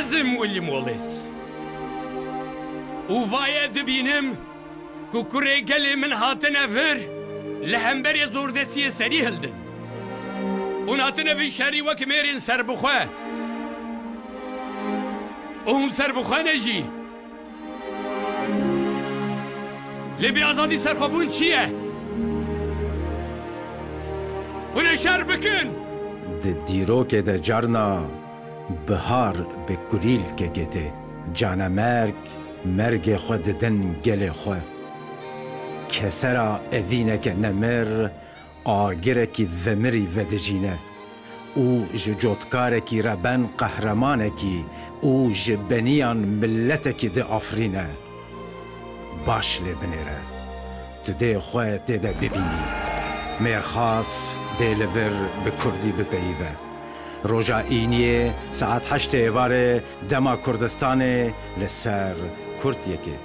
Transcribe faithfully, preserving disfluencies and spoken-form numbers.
Dixwazim William Wallace. Û vaye dibînim ku kurê gelê min hatine vir, li hemberê zordestiyê serî hildin. Hûn hatine vî şerî wek mêrên serbixwe. Û hûn serbixwe ne jî. Lê bê azadî serxwebûn çi ye? Hûn ê şer bikin! Di dîrokê de carna bihar bi kulîlkekê tê. Canemerg mergê xwe didin gelê xwe. Kesera evîneke nemir agirekî vemirî vedijîne û ji cotkarekî reben qehremanekî û ji beniyan miletekî diafirîne. Baş lê binêre. Tu dê xwe tê de bibînî. Mêrxas dê li vir bi kurdî bipeyive. Roja îniyê saet heştê êvarê dema Kurdistanê li ser Kurtiyekê.